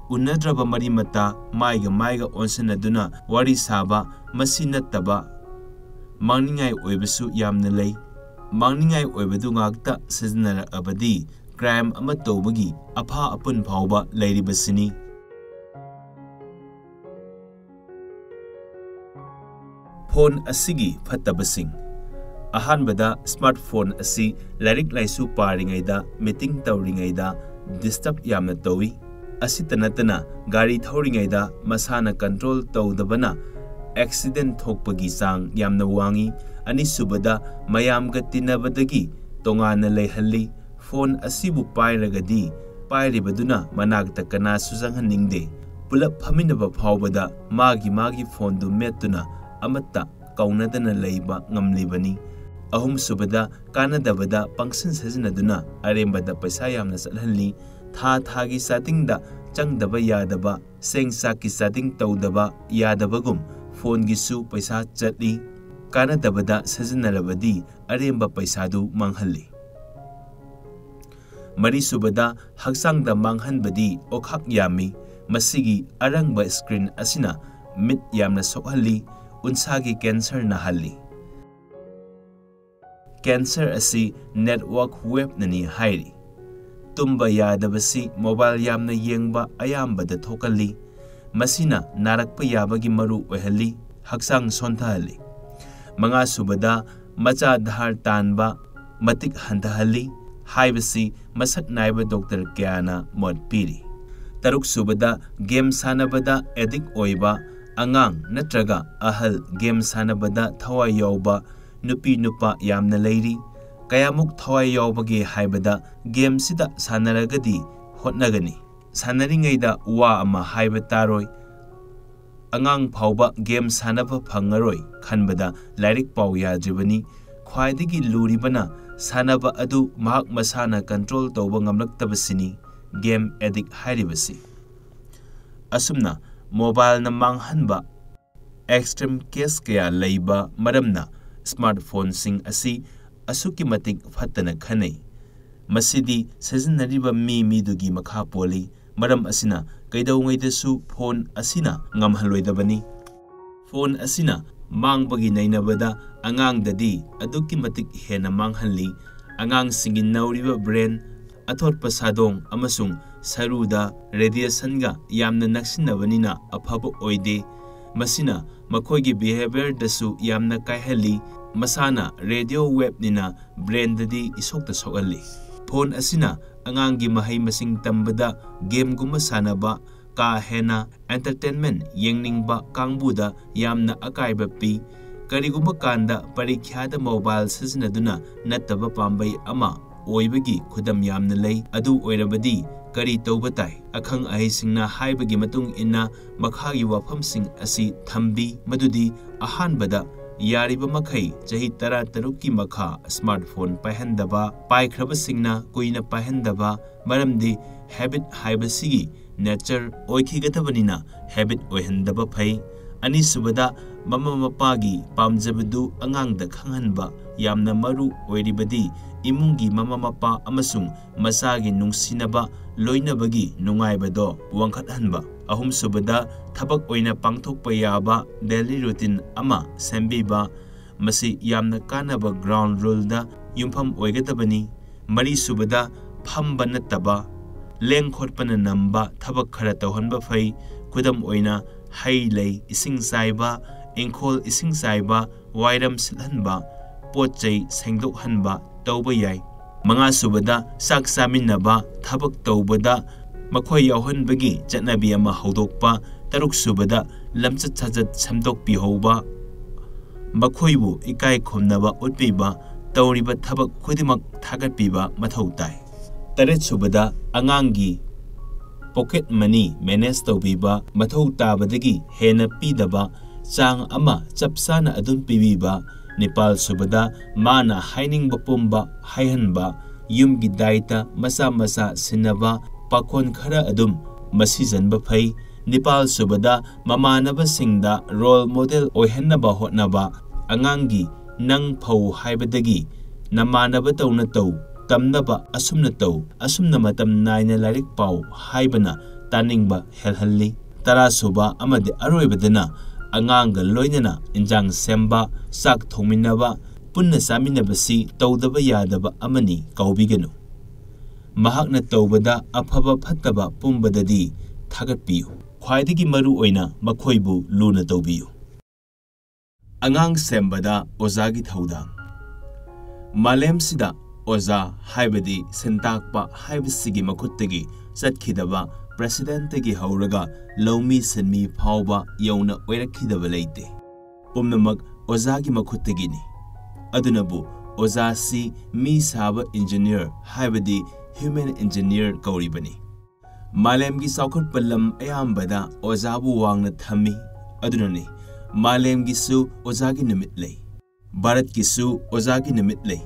ꯎꯅꯗ꯭ꯔꯕ ꯃꯔꯤ ꯃꯇꯥ ꯃꯥꯏꯒ ꯃꯥꯏꯒ ꯑꯣꯟꯁꯤꯟꯅꯗꯨꯅ ꯋꯥꯔꯤ ꯁꯥꯕ, ꯃꯁꯤ ꯅꯠꯇꯕ ꯃꯥꯡꯅꯤꯡꯉꯥꯏ ꯑꯣꯏꯕꯁꯨ ꯌꯥꯝꯅ ꯂꯩ꯫ ꯃꯥꯡꯅꯤꯡꯉꯥꯏ ꯑꯣꯏꯕꯗꯨ ꯉꯥꯛꯇ ꯁꯤꯖꯤꯟꯅꯔꯛꯑꯕꯗꯤ crime ꯑꯃ ꯇꯧꯕꯒꯤ ꯑꯐꯥ ꯑꯄꯨꯟ ꯐꯥꯎꯕ ꯂꯩꯔꯤꯕꯁꯤꯅꯤ꯫ Phone ꯑꯁꯤꯒꯤ ꯐꯠꯇꯕꯁꯤꯡ꯫ ꯑꯍꯥꯟꯕꯗ, smartphone ꯑꯁꯤ ꯂꯥꯏꯔꯤꯛ ꯂꯥꯏꯁꯨ ꯄꯥꯔꯤꯉꯩꯗ, meeting ꯇꯧꯔꯤꯉꯩꯗ disturb ꯌꯥꯝꯅ ꯇꯧꯏ꯫ ꯑꯁꯤꯇ ꯅꯠꯇꯅ, ꯒꯥꯔꯤ ꯊꯧꯔꯤꯉꯩꯗ ꯃꯁꯥꯅ control ꯇꯧꯗꯕꯅ accident ꯊꯣꯛꯄꯒꯤ ꯆꯥꯡ ꯌꯥꯝꯅ ꯋꯥꯡꯏ꯫ ꯑꯅꯤꯁꯨꯕꯗ, ꯃꯌꯥꯝꯒ ꯇꯤꯟꯅꯕꯗꯒꯤ ꯇꯣꯉꯥꯟꯅ ꯂꯩꯍꯜꯂꯤ꯫ Phone ꯑꯁꯤꯕꯨ ꯄꯥꯏꯔꯒꯗꯤ ꯄꯥꯏꯔꯤꯕꯗꯨꯅ ꯃꯅꯥꯛꯇ ꯀꯅꯥꯁꯨ ꯆꯪꯍꯟꯅꯤꯡꯗꯦ꯫ ꯄꯨꯂꯞ ꯐꯝꯃꯤꯟꯅꯕ ꯐꯥꯎꯕꯗ ꯃꯥꯒꯤ ꯃꯥꯒꯤ phone ꯗꯨ ꯃꯦꯠꯇꯨꯅ ꯑꯃꯠꯇ ꯀꯧꯅꯗꯅ ꯂꯩꯕ ꯉꯝꯂꯤꯕꯅꯤ꯫ ꯑꯍꯨꯝꯁꯨꯕꯗ, ꯀꯥꯟꯅꯗꯕꯗ ꯄꯪꯁꯤꯟ ꯁꯤꯖꯤꯟꯅꯗꯨꯅ ꯑꯔꯦꯝꯕꯗ ꯄꯩꯁꯥ ꯌꯥꯝꯅ ꯆꯠꯍꯜꯂꯤ꯫ ꯊꯥ ꯊꯥꯒꯤ ꯆꯥꯗꯤꯡꯗ ꯆꯪꯗꯕ ꯌꯥꯗꯕ, ꯆꯦꯡ ꯆꯥꯛꯀꯤ ꯆꯥꯗꯤꯡ ꯇꯧꯗꯕ ꯌꯥꯗꯕꯒꯨꯝ phone ꯒꯤꯁꯨ ꯄꯩꯁꯥ ꯆꯠꯂꯤ꯫ ꯀꯥꯟꯅꯗꯕꯗ ꯁꯤꯖꯤꯟꯅꯔꯕꯗꯤ ꯑꯔꯦꯝꯕ ꯄꯩꯁꯥꯗꯨ ꯃꯥꯡꯍꯜꯂꯤ꯫ ꯃꯔꯤꯁꯨꯕꯗ, ꯍꯛꯆꯥꯡꯗ ꯃꯥꯡꯍꯟꯕꯗꯤ ꯑꯣꯈꯥꯛ ꯌꯥꯝꯃꯤ꯫ ꯃꯁꯤꯒꯤ ꯑꯔꯪꯕ screen ꯑꯁꯤꯅ ꯃꯤꯠ ꯌꯥꯝꯅ ꯁꯣꯛꯍꯜꯂꯤ, ꯎꯟꯁꯥꯒꯤ cancer ꯅꯥꯍꯜꯂꯤ꯫ Cancer ꯑꯁꯤ network waveꯅꯅꯤ ꯍꯥꯏꯔꯤ꯫ ꯇꯨꯝꯕ ꯌꯥꯗꯕꯁꯤ mobile ꯌꯥꯝꯅ ꯌꯦꯡꯕ ꯑꯌꯥꯝꯕꯗ ꯊꯣꯛꯍꯜꯂꯤ꯫ ꯃꯁꯤꯅ ꯅꯥꯔꯛꯄ ꯌꯥꯕꯒꯤ ꯃꯔꯨ ꯑꯣꯏꯍꯜꯂꯤ, ꯍꯛꯆꯥꯡ ꯁꯣꯟꯊꯍꯜꯂꯤ꯫ ꯃꯉꯥꯁꯨꯕꯗ, ꯃꯆꯥ ꯙꯥꯔ ꯇꯥꯟꯕ ꯃꯇꯤꯛ ꯍꯟꯊꯍꯜꯂꯤ ꯍꯥꯏꯕꯁꯤ ꯃꯁꯛ ꯅꯥꯏꯕ doctor ꯀꯌꯥꯅ ꯃꯣꯠ ꯄꯤꯔꯤ꯫ ꯇꯔꯨꯛꯁꯨꯕꯗ, game ꯁꯥꯟꯅꯕꯗ addict ꯑꯣꯏꯕ ꯑꯉꯥꯡ ꯅꯠꯇ꯭ꯔꯒ ꯑꯍꯜ, game ꯁꯥꯟꯅꯕꯗ ꯊꯋꯥꯏ ꯌꯥꯎꯕ ꯅꯨꯄꯤ ꯅꯨꯄꯥ ꯌꯥꯝꯅ ꯂꯩꯔꯤ꯫ ꯀꯌꯥꯃꯨꯛ ꯊꯋꯥꯏ ꯌꯥꯎꯕꯒꯦ ꯍꯥꯏꯕꯗ, gameꯁꯤꯗ ꯁꯥꯟꯅꯔꯒꯗꯤ ꯍꯣꯠꯅꯒꯅꯤ꯫ ꯁꯥꯟꯅꯔꯤꯉꯩꯗ ꯋꯥ ꯑꯃ ꯍꯥꯏꯕ ꯇꯥꯔꯣꯏ꯫ ꯑꯉꯥꯡ ꯐꯥꯎꯕ game ꯁꯥꯟꯅꯕ ꯐꯪꯉꯔꯣꯏ ꯈꯟꯕꯗ ꯂꯥꯏꯔꯤꯛ ꯄꯥꯎ ꯌꯥꯗ꯭ꯔꯤꯕꯅꯤ꯫ ꯈ꯭ꯋꯥꯏꯗꯒꯤ ꯂꯨꯔꯤꯕꯅ ꯁꯥꯟꯅꯕ ꯑꯗꯨ ꯃꯍꯥꯛ ꯃꯁꯥꯅ control ꯇꯧꯕ ꯉꯝꯂꯛꯇꯕꯁꯤꯅꯤ game addict ꯍꯥꯏꯔꯤꯕꯁꯤ꯫ ꯑꯁꯨꯝꯅ mobileꯅ ꯃꯥꯡꯍꯟꯕ extreme case ꯀꯌꯥ ꯂꯩꯕ ꯃꯔꯝꯅ smartphoneꯁꯤꯡ ꯑꯁꯤ ꯑꯁꯨꯛꯀꯤ ꯃꯇꯤꯛ ꯐꯠꯇꯅ ꯈꯟꯅꯩ꯫ ꯃꯁꯤꯗꯤ ꯁꯤꯖꯤꯟꯅꯔꯤꯕ ꯃꯤ ꯃꯤꯗꯨꯒꯤ ꯃꯈꯥ ꯄꯣꯜꯂꯤ꯫ ꯃꯔꯝ ꯑꯁꯤꯅ ꯀꯩꯗꯧꯉꯩꯗꯁꯨ phone ꯑꯁꯤꯅ ꯉꯝꯍꯜꯂꯣꯏꯗꯕꯅꯤ꯫ Phone ꯑꯁꯤꯅ ꯃꯥꯡꯕꯒꯤ ꯅꯩꯅꯕꯗ ꯑꯉꯥꯡꯗꯗꯤ ꯑꯗꯨꯛꯀꯤ ꯃꯇꯤꯛ ꯍꯦꯟꯅ ꯃꯥꯡꯍꯜꯂꯤ꯫ ꯑꯉꯥꯡꯁꯤꯡꯒꯤ ꯅꯧꯔꯤꯕ brain, ꯑꯊꯣꯠꯄ ꯁꯥꯗꯣꯡ ꯑꯃꯁꯨꯡ ꯁꯔꯨꯗ radiationꯒ ꯌꯥꯝꯅ ꯅꯛꯁꯤꯟꯅꯕꯅꯤꯅ ꯑꯐꯕ ꯑꯣꯏꯗꯦ꯫ ꯃꯁꯤꯅ ꯃꯈꯣꯏꯒꯤ behaviorꯗꯁꯨ ꯌꯥꯝꯅ ꯀꯥꯏꯍꯜꯂꯤ꯫ ꯃꯁꯥꯅ radio waveꯅꯤꯅ brainꯗꯗꯤ ꯏꯁꯣꯛꯇ ꯁꯣꯛꯍꯜꯂꯤ꯫ Phone ꯑꯁꯤꯅ ꯑꯉꯥꯡꯒꯤ ꯃꯍꯩ ꯃꯁꯤꯡ ꯇꯝꯕꯗ gameꯒꯨꯝꯕ ꯁꯥꯟꯅꯕ, ꯀꯥ ꯍꯦꯟꯅ entertainment ꯌꯦꯡꯅꯤꯡꯕ ꯀꯥꯡꯕꯨꯗ ꯌꯥꯝꯅ ꯑꯀꯥꯏꯕ ꯄꯤ꯫ ꯀꯔꯤꯒꯨꯝꯕ ꯀꯥꯟꯗ ꯄꯔꯤꯈ꯭ꯌꯥꯗ mobile ꯁꯤꯖꯤꯟꯅꯗꯨꯅ ꯅꯠꯇꯕ ꯄꯥꯝꯕꯩ ꯑꯃ ꯑꯣꯏꯕꯒꯤ ꯈꯨꯗꯝ ꯌꯥꯝꯅ ꯂꯩ꯫ ꯑꯗꯨ ꯑꯣꯏꯔꯕꯗꯤ ꯀꯔꯤ ꯇꯧꯕ ꯇꯥꯏ? ꯑꯈꯪ ꯑꯍꯩꯁꯤꯡꯅ ꯍꯥꯏꯕꯒꯤ ꯃꯇꯨꯡ ꯏꯟꯅ ꯃꯈꯥꯒꯤ ꯋꯥꯐꯝꯁꯤꯡ ꯑꯁꯤ ꯊꯝꯕꯤ, ꯃꯗꯨꯗꯤ, ꯑꯍꯥꯟꯕꯗ, ꯌꯥꯔꯤꯕ ꯃꯈꯩ ꯆꯍꯤ ꯇꯔꯥꯇꯔꯨꯛꯀꯤ ꯃꯈꯥ smartphone ꯄꯥꯏꯍꯟꯗꯕ, ꯄꯥꯏꯈ꯭ꯔꯕꯁꯤꯡꯅ ꯀꯨꯏꯅ ꯄꯥꯏꯍꯟꯗꯕ, ꯃꯔꯝꯗꯤ habit ꯍꯥꯏꯕꯁꯤꯒꯤ nature ꯑꯣꯏꯈꯤꯒꯗꯕꯅꯤꯅ habit ꯑꯣꯏꯍꯟꯗꯕ ꯐꯩ꯫ ꯑꯅꯤꯁꯨꯕꯗ, ꯃꯃꯥ ꯃꯄꯥꯒꯤ ꯄꯥꯝꯖꯕꯗꯨ ꯑꯉꯥꯡꯗ ꯈꯪꯍꯟꯕ꯫ ꯌꯥꯝꯅ ꯃꯔꯨ ꯑꯣꯏꯔꯤꯕꯗꯤ ꯏꯃꯨꯡꯒꯤ ꯃꯃꯥ ꯃꯄꯥ ꯑꯃꯁꯨꯡ ꯃꯆꯥꯒꯤ ꯅꯨꯡꯁꯤꯅꯕ ꯂꯣꯏꯅꯕꯒꯤ ꯅꯨꯡꯉꯥꯏꯕꯗꯣ ꯋꯥꯡꯈꯠꯍꯟꯕ꯫ ꯑꯍꯨꯝꯁꯨꯕꯗ, ꯊꯕꯛ ꯑꯣꯏꯅ ꯄꯥꯡꯊꯣꯛꯄ ꯌꯥꯕ daily routine ꯑꯃ ꯁꯦꯝꯕꯤꯕ꯫ ꯃꯁꯤ ꯌꯥꯝꯅ ꯀꯥꯟꯅꯕ ground ruleꯗ ꯌꯨꯝꯐꯝ ꯑꯣꯏꯒꯗꯕꯅꯤ꯫ ꯃꯔꯤꯁꯨꯕꯗ, ꯐꯝꯕ ꯅꯠꯇꯕ ꯂꯦꯡ ꯈꯣꯠꯄꯅ ꯅꯝꯕ ꯊꯕꯛ ꯈꯔ ꯇꯧꯍꯟꯕ ꯐꯩ꯫ ꯈꯨꯗꯝ ꯑꯣꯏꯅ, ꯍꯩ ꯂꯩ ꯏꯁꯤꯡ ꯆꯥꯏꯕ, ꯏꯪꯈꯣꯜ ꯏꯁꯤꯡ ꯆꯥꯏꯕ, ꯋꯥꯏꯔꯝ ꯁꯤꯠꯍꯟꯕ, ꯄꯣꯠ ꯆꯩ ꯁꯦꯡꯗꯣꯛꯍꯟꯕ ꯇꯧꯕ ꯌꯥꯏ꯫ ꯃꯉꯥꯁꯨꯕꯗ, ꯆꯥꯛ ꯆꯥꯃꯤꯟꯅꯕ ꯊꯕꯛ ꯇꯧꯕꯗ ꯃꯈꯣꯏ ꯌꯥꯎꯍꯟꯕꯒꯤ ꯆꯠꯅꯕꯤ ꯑꯃ ꯍꯧꯗꯣꯛꯄ꯫ ꯇꯔꯨꯛꯁꯨꯕꯗ, ꯂꯝꯆꯠ ꯁꯥꯖꯠ ꯁꯦꯝꯗꯣꯛꯄꯤꯍꯧꯕ, ꯃꯈꯣꯏꯕꯨ ꯏꯀꯥꯏ ꯈꯨꯝꯅꯕ ꯎꯠꯄꯤꯕ, ꯇꯧꯔꯤꯕ ꯊꯕꯛ ꯈꯨꯗꯤꯡꯃꯛ ꯊꯥꯒꯠꯄꯤꯕ ꯃꯊꯧ ꯇꯥꯏ꯫ ꯇꯔꯦꯠꯁꯨꯕꯗ, ꯑꯉꯥꯡꯒꯤ pocket money manage ꯇꯧꯕꯤꯕ, ꯃꯊꯧ ꯇꯥꯕꯗꯒꯤ ꯍꯦꯟꯅ ꯄꯤꯗꯕ, ꯆꯥꯡ ꯑꯃ ꯆꯞ ꯆꯥꯅ ꯑꯗꯨꯝ ꯄꯤꯕꯤꯕ꯫ ꯅꯤꯄꯥꯜꯁꯨꯕꯗ, ꯃꯥꯅ ꯍꯥꯏꯅꯤꯡꯕ ꯄꯨꯝꯕ ꯍꯥꯏꯍꯟꯕ, ꯌꯨꯝꯒꯤ ꯗꯥꯏꯇ ꯃꯆꯥ ꯃꯆꯥ ꯁꯤꯟꯅꯕ, ꯄꯥꯈꯣꯟ ꯈꯔ ꯑꯗꯨꯝ ꯃꯁꯤꯖꯟꯕ ꯐꯩ꯫ ꯅꯤꯄꯥꯜꯁꯨꯕꯗ, ꯃꯃꯥꯟꯅꯕꯁꯤꯡꯗ role model ꯑꯣꯏꯍꯟꯅꯕ ꯍꯣꯠꯅꯕ꯫ ꯑꯉꯥꯡꯒꯤ "ꯅꯪ ꯐꯧ" ꯍꯥꯏꯕꯗꯒꯤ "ꯅꯃꯥꯟꯅꯕꯗꯧꯅ ꯇꯧ", "ꯇꯝꯅꯕ ꯑꯁꯨꯝꯅ ꯇꯧ", "ꯑꯁꯨꯝꯅ ꯃꯇꯝ ꯅꯥꯏꯅ ꯂꯥꯏꯔꯤꯛ ꯄꯥꯎ" ꯍꯥꯏꯕꯅ ꯇꯥꯅꯤꯡꯕ ꯍꯦꯜꯍꯜꯂꯤ꯫ ꯇꯔꯥꯁꯨꯕ ꯑꯃꯗꯤ ꯑꯔꯣꯏꯕꯗꯅ, ꯑꯉꯥꯡꯒ ꯂꯣꯏꯅꯅ ꯏꯟꯖꯥꯡ ꯁꯦꯝꯕ, ꯆꯥꯛ ꯊꯣꯡꯃꯤꯟꯅꯕ, ꯄꯨꯟꯅ ꯆꯥꯃꯤꯟꯅꯕꯁꯤ ꯇꯧꯗꯕ ꯌꯥꯗꯕ ꯑꯃꯅꯤ, ꯀꯥꯎꯕꯤꯒꯅꯨ꯫ ꯃꯍꯥꯛꯅ ꯇꯧꯕꯗ ꯑꯐꯕ ꯐꯠꯇꯕ ꯄꯨꯝꯕꯗꯗꯤ ꯊꯥꯒꯠꯄꯤꯌꯨ꯫ ꯈ꯭ꯋꯥꯏꯗꯒꯤ ꯃꯔꯨ ꯑꯣꯏꯅ ꯃꯈꯣꯏꯕꯨ ꯂꯨꯅ ꯇꯧꯕꯤꯌꯨ꯫ ꯑꯉꯥꯡ ꯁꯦꯝꯕꯗ ꯑꯣꯖꯥꯒꯤ ꯊꯧꯗꯥꯡ꯫ ꯃꯥꯂꯦꯝꯁꯤꯗ ꯑꯣꯖꯥ ꯍꯥꯏꯕꯗꯤ ꯁꯤꯟꯇꯥꯛꯄ ꯍꯥꯏꯕꯁꯤꯒꯤ ꯃꯈꯨꯠꯇꯒꯤ ꯆꯠꯈꯤꯗꯕ presidentꯇꯒꯤ ꯍꯧꯔꯒ ꯂꯧꯃꯤ ꯁꯤꯟꯃꯤ ꯐꯥꯎꯕ ꯌꯧꯅ ꯑꯣꯏꯔꯛꯈꯤꯗꯕ ꯂꯩꯇꯦ꯫ ꯄꯨꯝꯅꯃꯛ ꯑꯣꯖꯥꯒꯤ ꯃꯈꯨꯠꯇꯒꯤꯅꯤ꯫ ꯑꯗꯨꯅꯕꯨ ꯑꯣꯖꯥꯁꯤ ꯃꯤ ꯁꯥꯕ engineer ꯍꯥꯏꯕꯗꯤ human engineer ꯀꯧꯔꯤꯕꯅꯤ꯫ ꯃꯥꯂꯦꯝꯒꯤ ꯆꯥꯎꯈꯠꯄ ꯂꯝ ꯑꯌꯥꯝꯕꯗ ꯑꯣꯖꯥꯕꯨ ꯋꯥꯡꯅ ꯊꯝꯃꯤ꯫ ꯑꯗꯨꯅꯅꯤ ꯃꯥꯂꯦꯝꯒꯤꯁꯨ ꯑꯣꯖꯥꯒꯤ ꯅꯨꯃꯤꯠ ꯂꯩ, ꯚꯥꯔꯠꯀꯤꯁꯨ ꯑꯣꯖꯥꯒꯤ ꯅꯨꯃꯤꯠ ꯂꯩ꯫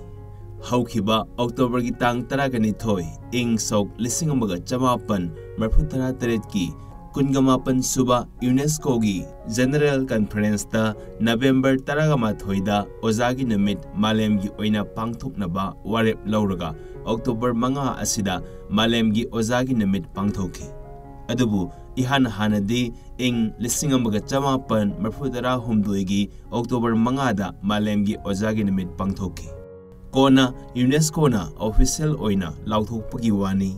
ꯍꯧꯈꯤꯕ Octoberꯒꯤ ꯇꯥꯡ ꯇꯔꯥꯒ ꯅꯤꯊꯣꯏ, ꯏꯪ ꯁꯣꯛ ꯂꯤꯁꯤꯡ ꯑꯃꯒ ꯆꯃꯥꯄꯟ ꯃꯔꯤꯐꯨ ꯇꯔꯥ ꯇꯔꯦꯠꯀꯤ ꯀꯨꯟꯒ ꯃꯥꯄꯟ ꯁꯨꯕ UNESCOꯒꯤ General Conferenceꯇ November ꯇꯔꯥꯃꯥꯊꯣꯏꯗ ꯑꯣꯖꯥꯒꯤ ꯅꯨꯃꯤꯠ ꯃꯥꯂꯦꯝꯒꯤ ꯑꯣꯏꯅ ꯄꯥꯡꯊꯣꯛꯅꯕ ꯋꯥꯔꯦꯞ ꯂꯧꯔꯒ October ꯃꯉꯥ ꯑꯁꯤꯗ ꯃꯥꯂꯦꯝꯒꯤ ꯑꯣꯖꯥꯒꯤ ꯅꯨꯃꯤꯠ ꯄꯥꯡꯊꯣꯛꯈꯤ꯫ ꯑꯗꯨꯕꯨ ꯏꯍꯥꯟ ꯍꯥꯟꯅꯗꯤ ꯏꯪ ꯂꯤꯁꯤꯡ ꯑꯃꯒ ꯆꯃꯥꯄꯟ ꯃꯔꯤꯐꯨ ꯇꯔꯥꯍꯨꯝꯗꯣꯏꯒꯤ October ꯃꯉꯥꯗ ꯃꯥꯂꯦꯝꯒꯤ ꯑꯣꯖꯥꯒꯤ ꯅꯨꯃꯤꯠ ꯄꯥꯡꯊꯣꯛꯈꯤ꯫ ꯀꯣꯟꯅ UNESCOꯅ official ꯑꯣꯏꯅ ꯂꯥꯎꯊꯣꯛꯄꯒꯤ ꯋꯥꯅꯤ꯫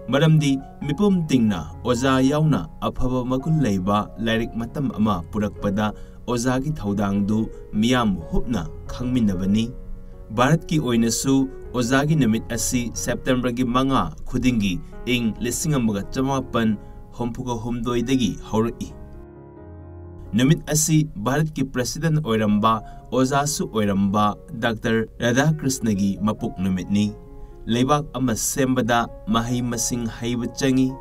ꯃꯔꯝꯗꯤ ꯃꯤꯄꯨꯝ ꯇꯤꯡꯅ ꯑꯣꯖꯥ ꯌꯥꯎꯅ ꯑꯐꯕ ꯃꯒꯨꯟ ꯂꯩꯕ ꯂꯥꯏꯔꯤꯛ ꯃꯇꯝ ꯑꯃ ꯄꯨꯔꯛꯄꯗ ꯑꯣꯖꯥꯒꯤ ꯊꯧꯗꯥꯡꯗꯨ ꯃꯤꯌꯥꯝ ꯍꯨꯞꯅ ꯈꯪꯃꯤꯟꯅꯕꯅꯤ꯫ ꯚꯥꯔꯠꯀꯤ ꯑꯣꯏꯅꯁꯨ ꯑꯣꯖꯥꯒꯤ ꯅꯨꯃꯤꯠ ꯑꯁꯤ Septemberꯒꯤ ꯃꯉꯥ ꯈꯨꯗꯤꯡꯒꯤ ꯏꯪ ꯂꯤꯁꯤꯡ ꯑꯃꯒ ꯆꯃꯥꯄꯟ ꯍꯨꯝꯐꯨꯒ ꯍꯨꯝꯗꯣꯏꯗꯒꯤ ꯍꯧꯔꯛꯏ꯫ ꯅꯨꯃꯤꯠ ꯑꯁꯤ ꯚꯥꯔꯠꯀꯤ President ꯑꯣꯏꯔꯝꯕ, ꯑꯣꯖꯥꯁꯨ ꯑꯣꯏꯔꯝꯕ Doctor ꯔꯥꯙꯥꯀ꯭ꯔꯤꯁꯅꯒꯤ ꯃꯄꯣꯛ ꯅꯨꯃꯤꯠꯅꯤ꯫ ꯂꯩꯕꯥꯛ ꯑꯃ ꯁꯦꯝꯕꯗ ꯃꯍꯩ ꯃꯁꯤꯡ ꯍꯩꯕ ꯆꯪꯏ꯫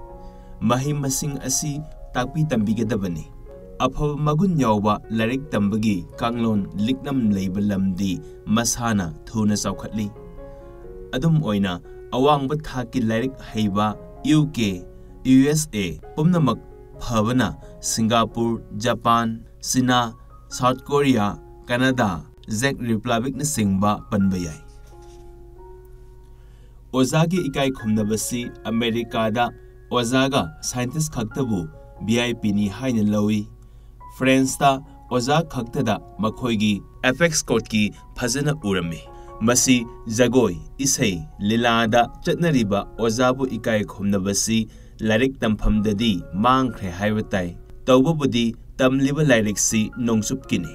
ꯃꯍꯩ ꯃꯁꯤꯡ ꯑꯁꯤ ꯇꯥꯛꯄꯤ ꯇꯝꯕꯤꯒꯗꯕꯅꯤ꯫ ꯑꯐꯕ ꯃꯒꯨꯟ ꯌꯥꯎꯕ ꯂꯥꯏꯔꯤꯛ ꯇꯝꯕꯒꯤ ꯀꯥꯡꯂꯣꯟ ꯂꯤꯛꯅꯝ ꯂꯩꯕ ꯂꯝꯗꯤ ꯃꯁꯥꯅ ꯊꯨꯅ ꯆꯥꯎꯈꯠꯂꯤ꯫ ꯑꯗꯨꯝ ꯑꯣꯏꯅ, ꯑꯋꯥꯡꯕ ꯊꯥꯛꯀꯤ ꯂꯥꯏꯔꯤꯛ ꯍꯩꯕ UK, USA ꯄꯨꯝꯅꯃꯛ ꯐꯕꯅ Singapore, Japan, China, South Korea, Canada, Czech Republicꯅꯆꯤꯡꯕ ꯄꯟꯕ ꯌꯥꯏ꯫ ꯑꯣꯖꯥꯒꯤ ꯏꯀꯥꯏ ꯈꯨꯝꯅꯕꯁꯤ ꯑꯃꯦꯔꯤꯀꯥꯗ ꯑꯣꯖꯥꯒ scientist ꯈꯛꯇꯕꯨ VIPꯅꯤ ꯍꯥꯏꯅ ꯂꯧꯏ꯫ Franceꯇ ꯑꯣꯖꯥ ꯈꯛꯇꯗ ꯃꯈꯣꯏꯒꯤ apex codeꯀꯤ ꯐꯖꯅ ꯎꯔꯝꯃꯤ꯫ ꯃꯁꯤ ꯖꯒꯣꯏ, ꯏꯁꯩ, ꯂꯤꯂꯥꯗ ꯆꯠꯅꯔꯤꯕ ꯑꯣꯖꯥꯕꯨ ꯏꯀꯥꯏ ꯈꯨꯝꯅꯕꯁꯤ ꯂꯥꯏꯔꯤꯛ ꯇꯝꯐꯝꯗꯗꯤ ꯃꯥꯡꯈ꯭ꯔꯦ ꯍꯥꯏꯕ ꯇꯥꯏ꯫ ꯇꯧꯕꯕꯨꯗꯤ ꯇꯝꯂꯤꯕ ꯂꯥꯏꯔꯤꯛꯁꯤ ꯅꯣꯡꯆꯨꯞꯀꯤꯅꯤ꯫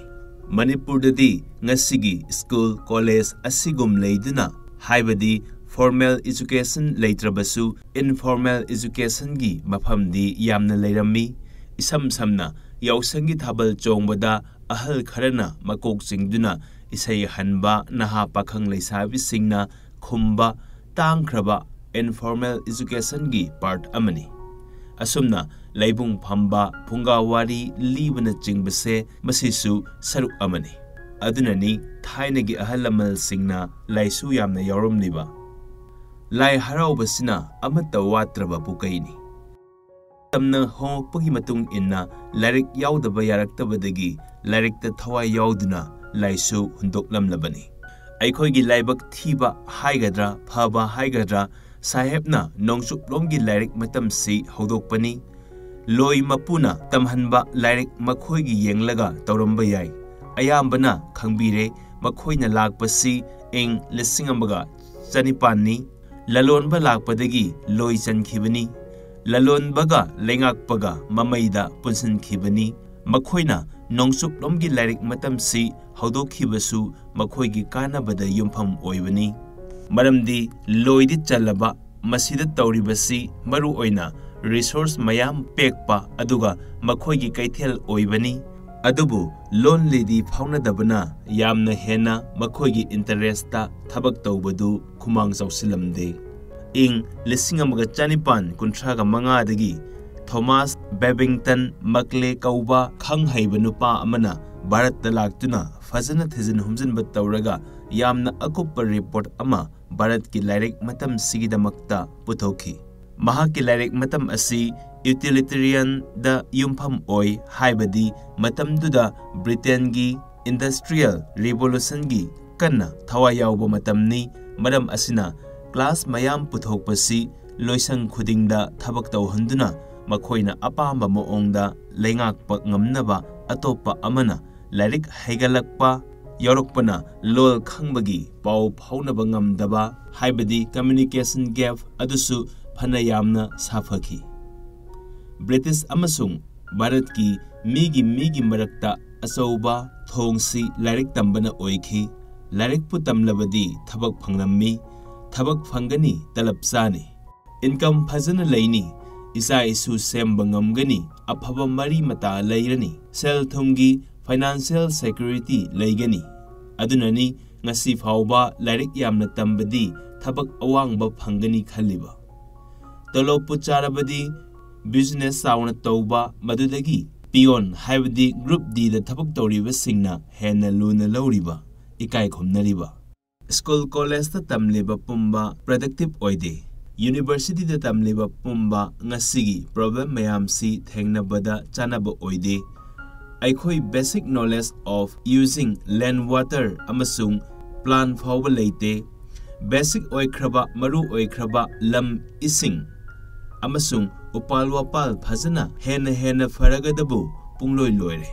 ꯃꯅꯤꯄꯨꯔꯗꯗꯤ ꯉꯁꯤꯒꯤ school, college ꯑꯁꯤꯒꯨꯝ ꯂꯩꯗꯨꯅ, ꯍꯥꯏꯕꯗꯤ formal education ꯂꯩꯇ꯭ꯔꯕꯁꯨ informal educationꯒꯤ ꯃꯐꯝꯗꯤ ꯌꯥꯝꯅ ꯂꯩꯔꯝꯃꯤ꯫ ꯏꯁꯝ ꯁꯝꯅ ꯌꯥꯎꯁꯪꯒꯤ ꯊꯥꯕꯜ ꯆꯣꯡꯕꯗ ꯑꯍꯜ ꯈꯔꯅ ꯃꯀꯣꯛ ꯆꯤꯡꯗꯨꯅ ꯏꯁꯩ ꯍꯟꯕ, ꯅꯍꯥ ꯄꯥꯈꯪ ꯂꯩꯁꯥꯕꯤꯁꯤꯡꯅ ꯈꯨꯝꯕ ꯇꯥꯡꯈ꯭ꯔꯕ informal educationꯒꯤ part ꯑꯃꯅꯤ꯫ ꯑꯁꯨꯝꯅ ꯂꯩꯕꯨꯡ ꯐꯝꯕ, ꯐꯨꯡꯒꯥ ꯋꯥꯔꯤ ꯂꯤꯕꯅꯆꯤꯡꯕꯁꯦ ꯃꯁꯤꯁꯨ ꯁꯔꯨꯛ ꯑꯃꯅꯤ꯫ ꯑꯗꯨꯅꯅꯤ ꯊꯥꯏꯅꯒꯤ ꯑꯍꯜ ꯂꯃꯟꯁꯤꯡꯅ ꯂꯥꯏꯁꯨ ꯌꯥꯝꯅ ꯌꯥꯎꯔꯝꯂꯤꯕ꯫ ꯂꯥꯏ ꯍꯔꯥꯎꯕꯁꯤꯅ ꯑꯃꯠꯇ ꯋꯥꯠꯇ꯭ꯔꯕ ꯄꯨꯀꯩꯅꯤ꯫ ꯃꯇꯝꯅ ꯍꯣꯡꯂꯛꯄꯒꯤ ꯃꯇꯨꯡ ꯏꯟꯅ ꯂꯥꯏꯔꯤꯛ ꯌꯥꯎꯗꯕ ꯌꯥꯔꯛꯇꯕꯗꯒꯤ ꯂꯥꯏꯔꯤꯛꯇ ꯊꯋꯥꯏ ꯌꯥꯎꯗꯨꯅ ꯂꯥꯏꯁꯨ ꯍꯨꯟꯗꯣꯛꯂꯝꯂꯕꯅꯤ꯫ ꯑꯩꯈꯣꯏꯒꯤ ꯂꯥꯏꯕꯛ ꯊꯤꯕ ꯍꯥꯏꯒꯗ꯭ꯔꯥ, ꯐꯕ ꯍꯥꯏꯒꯗ꯭ꯔꯥ, ꯁꯥꯍꯦꯕꯅ ꯅꯣꯡꯆꯨꯞꯂꯣꯝꯒꯤ ꯂꯥꯏꯔꯤꯛ ꯃꯇꯝꯁꯤ ꯍꯧꯗꯣꯛꯄꯅꯤ꯫ ꯂꯣꯏ ꯃꯄꯨꯅ ꯇꯝꯍꯟꯕ ꯂꯥꯏꯔꯤꯛ ꯃꯈꯣꯏꯒꯤ ꯌꯦꯡꯂꯒ ꯇꯧꯔꯝꯕ ꯌꯥꯏ꯫ ꯑꯌꯥꯝꯕꯅ ꯈꯪꯕꯤꯔꯦ, ꯃꯈꯣꯏꯅ ꯂꯥꯛꯄꯁꯤ ꯏꯪ ꯂꯤꯁꯤꯡ ꯑꯃꯒ ꯆꯅꯤꯄꯥꯟꯅꯤ꯫ ꯂꯂꯣꯟꯕ ꯂꯥꯛꯄꯗꯒꯤ ꯂꯣꯏ ꯆꯟꯈꯤꯕꯅꯤ꯫ ꯂꯂꯣꯟꯕꯒ ꯂꯩꯉꯥꯛꯄꯒ ꯃꯃꯩꯗ ꯄꯨꯟꯁꯤꯟꯈꯤꯕꯅꯤ꯫ ꯃꯈꯣꯏꯅ ꯅꯣꯡꯆꯨꯞꯂꯣꯝꯒꯤ ꯂꯥꯏꯔꯤꯛ ꯃꯇꯝꯁꯤ ꯍꯧꯗꯣꯛꯈꯤꯕꯁꯨ ꯃꯈꯣꯏꯒꯤ ꯀꯥꯟꯅꯕꯗ ꯌꯨꯝꯐꯝ ꯑꯣꯏꯕꯅꯤ꯫ ꯃꯔꯝꯗꯤ ꯂꯣꯏꯗꯤ ꯆꯜꯂꯕ, ꯃꯁꯤꯗ ꯇꯧꯔꯤꯕꯁꯤ ꯃꯔꯨ ꯑꯣꯏꯅ ꯔꯤꯁꯣꯔꯁ ꯃꯌꯥꯝ ꯄꯦꯛꯄ ꯑꯗꯨꯒ ꯃꯈꯣꯏꯒꯤ ꯀꯩꯊꯦꯜ ꯑꯣꯏꯕꯅꯤ꯫ ꯑꯗꯨꯕꯨ ꯂꯣꯟꯂꯤꯗꯤ ꯐꯥꯎꯅꯗꯕꯅ ꯌꯥꯝꯅ ꯍꯦꯟꯅ ꯃꯈꯣꯏꯒꯤ ꯏꯟꯇꯔꯦꯁꯇ ꯊꯕꯛ ꯇꯧꯕꯗꯨ ꯈꯨꯃꯥꯡ ꯆꯥꯎꯁꯤꯜꯂꯝꯗꯦ꯫ ꯏꯪ ꯂꯤꯁꯤꯡ ꯑꯃꯒ ꯆꯅꯤꯄꯥꯟ ꯀꯨꯟꯊ꯭ꯔꯥꯒ ꯃꯉꯥꯗꯒꯤ ꯊꯣꯃꯥꯁ ꯕꯦꯕꯤꯡꯇꯟ ꯃꯛꯂꯦ ꯀꯧꯕ ꯈꯪ ꯍꯩꯕ ꯅꯨꯄꯥ ꯑꯃꯅ ꯚꯥꯔꯠꯇ ꯂꯥꯛꯇꯨꯅ ꯐꯖꯅ ꯊꯤꯖꯤꯟ ꯍꯨꯝꯖꯤꯟꯕ ꯇꯧꯔꯒ ꯌꯥꯝꯅ ꯑꯀꯨꯞꯄ ꯔꯤꯄꯣꯔꯠ ꯑꯃ ꯚꯥꯔꯠꯀꯤ ꯂꯥꯏꯔꯤꯛ ꯃꯇꯝꯁꯤꯒꯤꯗꯃꯛꯇ ꯄꯨꯊꯣꯛꯈꯤ꯫ ꯃꯍꯥꯛꯀꯤ ꯂꯥꯏꯔꯤꯛ ꯃꯇꯝ ꯑꯁꯤ ꯌꯨꯇꯤꯂꯤꯇꯦꯔꯤꯌꯟꯗ ꯌꯨꯝꯐꯝ ꯑꯣꯏ, ꯍꯥꯏꯕꯗꯤ ꯃꯇꯝꯗꯨꯗ ꯕ꯭ꯔꯤꯇꯦꯟꯒꯤ ꯏꯟꯗꯁꯇ꯭ꯔꯤꯌꯦꯜ ꯔꯤꯚꯣꯂꯨꯁꯟꯒꯤ ꯀꯟꯅ ꯊꯋꯥꯏ ꯌꯥꯎꯕ ꯃꯇꯝꯅꯤ꯫ ꯃꯔꯝ ꯑꯁꯤꯅ ꯀ꯭ꯂꯥꯁ ꯃꯌꯥꯝ ꯄꯨꯊꯣꯛꯄꯁꯤ ꯂꯣꯏꯁꯪ ꯈꯨꯗꯤꯡꯗ ꯊꯕꯛ ꯇꯧꯍꯟꯗꯨꯅ ꯃꯈꯣꯏꯅ ꯑꯄꯥꯝꯕ ꯃꯑꯣꯡꯗ ꯂꯩꯉꯥꯛꯄ ꯉꯝꯅꯕ ꯑꯇꯣꯞꯄ ꯑꯃꯅ ꯂꯥꯏꯔꯤꯛ ꯍꯩꯒꯠꯂꯛꯄ ꯌꯥꯎꯔꯛꯄꯅ ꯂꯣꯜ ꯈꯪꯕꯒꯤ ꯄꯥꯎ ꯐꯥꯎꯅꯕ ꯉꯝꯗꯕ, ꯍꯥꯏꯕꯗꯤ ꯀꯝꯃ꯭ꯌꯨꯅꯤꯀꯦꯁꯟ ꯒꯦꯞ ꯑꯗꯨꯁꯨ ꯐꯅ ꯌꯥꯝꯅ ꯁꯥꯐꯈꯤ꯫ ꯕ꯭ꯔꯤꯇꯤꯁ ꯑꯃꯁꯨꯡ ꯚꯥꯔꯠꯀꯤ ꯃꯤꯒꯤ ꯃꯤꯒꯤ ꯃꯔꯛꯇ ꯑꯆꯧꯕ ꯊꯣꯡꯁꯤ ꯂꯥꯏꯔꯤꯛ ꯇꯝꯕꯅ ꯑꯣꯏꯈꯤ꯫ ꯂꯥꯏꯔꯤꯛꯄꯨ ꯇꯝꯂꯕꯗꯤ ꯊꯕꯛ ꯐꯪꯂꯝꯃꯤ꯫ ꯊꯕꯛ ꯐꯪꯒꯅꯤ, ꯇꯂꯞ ꯆꯥꯅꯤ, ꯏꯟꯀꯝ ꯐꯖꯅ ꯂꯩꯅꯤ, ꯏꯆꯥ ꯏꯁꯨ ꯁꯦꯝꯕ ꯉꯝꯒꯅꯤ, ꯑꯐꯕ ꯃꯔꯤ ꯃꯇꯥ ꯂꯩꯔꯅꯤ, ꯁꯦꯜ ꯊꯨꯝꯒꯤ ꯐꯥꯏꯅꯥꯟꯁꯤꯌꯦꯜ ꯁꯦꯀ꯭ꯌꯨꯔꯤꯇꯤ ꯂꯩꯒꯅꯤ꯫ ꯑꯗꯨꯅꯅꯤ ꯉꯁꯤ ꯐꯥꯎꯕ ꯂꯥꯏꯔꯤꯛ ꯌꯥꯝꯅ ꯇꯝꯕꯗꯤ ꯊꯕꯛ ꯑꯋꯥꯡꯕ ꯐꯪꯒꯅꯤ ꯈꯜꯂꯤꯕ꯫ ꯇꯣꯂꯣꯞꯄꯨ ꯆꯥꯔꯕꯗꯤ ꯕꯤꯖꯤꯅꯦꯁ ꯆꯥꯎꯅ ꯇꯧꯕ, ꯃꯗꯨꯗꯒꯤ ꯄꯤꯌꯣꯟ ꯍꯥꯏꯕꯗꯤ ꯒ꯭ꯔꯨꯞ ꯗꯤꯗ ꯊꯕꯛ ꯇꯧꯔꯤꯕꯁꯤꯡꯅ ꯍꯦꯟꯅ ꯂꯨꯅ ꯂꯧꯔꯤꯕ, ꯏꯀꯥꯏ ꯈꯨꯝꯅꯔꯤꯕ꯫ ꯁ꯭ꯀꯨꯜ ꯀꯣꯂꯦꯖꯇ ꯇꯝꯂꯤꯕ ꯄꯨꯝꯕ ꯄ꯭ꯔꯗꯛꯇꯤꯚ ꯑꯣꯏꯗꯦ꯫ ꯌꯨꯅꯤꯚꯔꯁꯤꯇꯤꯗ ꯇꯝꯂꯤꯕ ꯄꯨꯝꯕ ꯉꯁꯤꯒꯤ ꯄ꯭ꯔꯣꯕ꯭ꯂꯦꯝ ꯃꯌꯥꯝꯁꯤ ꯊꯦꯡꯅꯕꯗ ꯆꯥꯅꯕ ꯑꯣꯏꯗꯦ꯫ ꯑꯩꯈꯣꯏ basic knowledge of using land water ꯑꯃꯁꯨꯡ ꯄ꯭ꯂꯥꯟ ꯐꯥꯎꯕ ꯂꯩꯇꯦ꯫ ꯕꯦꯁꯤꯛ ꯑꯣꯏꯈ꯭ꯔꯕ, ꯃꯔꯨ ꯑꯣꯏꯈ꯭ꯔꯕ ꯂꯝ, ꯏꯁꯤꯡ ꯑꯃꯁꯨꯡ ꯎꯄꯥꯜ ꯋꯥꯄꯥꯜ ꯐꯖꯅ ꯍꯦꯟꯅ ꯍꯦꯟꯅ ꯐꯔꯒꯗꯕꯨ ꯄꯨꯡꯂꯣꯏ ꯂꯣꯏꯔꯦ꯫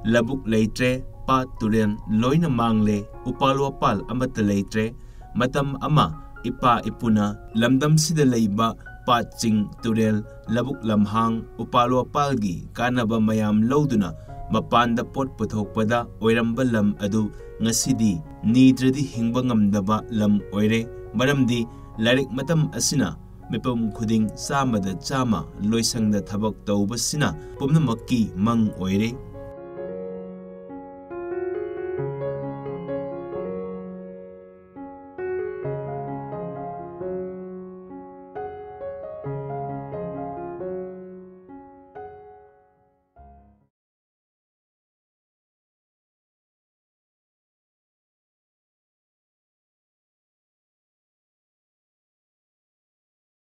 ꯂꯧꯕꯨꯛ ꯂꯩꯇ꯭ꯔꯦ, ꯄꯥꯠ ꯇꯨꯔꯦꯜ ꯂꯣꯏꯅ ꯃꯥꯡꯂꯦ, ꯎꯄꯥꯜ ꯋꯥꯄꯥꯜ ꯑꯃꯠꯇ ꯂꯩꯇ꯭ꯔꯦ꯫ ꯃꯇꯝ ꯑꯃ ꯏꯄꯥ ꯏꯄꯨꯅ ꯂꯝꯗꯝꯁꯤꯗ ꯂꯩꯕ ꯄꯥꯠꯁꯤꯡ, ꯇꯨꯔꯦꯜ, ꯂꯧꯕꯨꯛ ꯂꯝꯍꯥꯡ, ꯎꯄꯥꯜ ꯋꯥꯄꯥꯜꯒꯤ ꯀꯥꯟꯅꯕ ꯃꯌꯥꯝ ꯂꯧꯗꯨꯅ ꯃꯄꯥꯟꯗ ꯄꯣꯠ ꯄꯨꯊꯣꯛꯄꯗ ꯑꯣꯏꯔꯝꯕ ꯂꯝ ꯑꯗꯨ ꯉꯁꯤꯗꯤ ꯅꯤꯗ꯭ꯔꯗꯤ ꯍꯤꯡꯕ ꯉꯝꯗꯕ ꯂꯝ ꯑꯣꯏꯔꯦ꯫ ꯃꯔꯝꯗꯤ ꯂꯥꯏꯔꯤꯛ ꯃꯇꯝ ꯑꯁꯤꯅ ꯃꯤꯄꯨꯝ ꯈꯨꯗꯤꯡ ꯆꯥꯝꯃꯗ ꯆꯥꯝꯃ ꯂꯣꯏꯁꯪꯗ ꯊꯕꯛ ꯇꯧꯕꯁꯤꯅ ꯄꯨꯝꯅꯃꯛꯀꯤ ꯃꯪ ꯑꯣꯏꯔꯦ꯫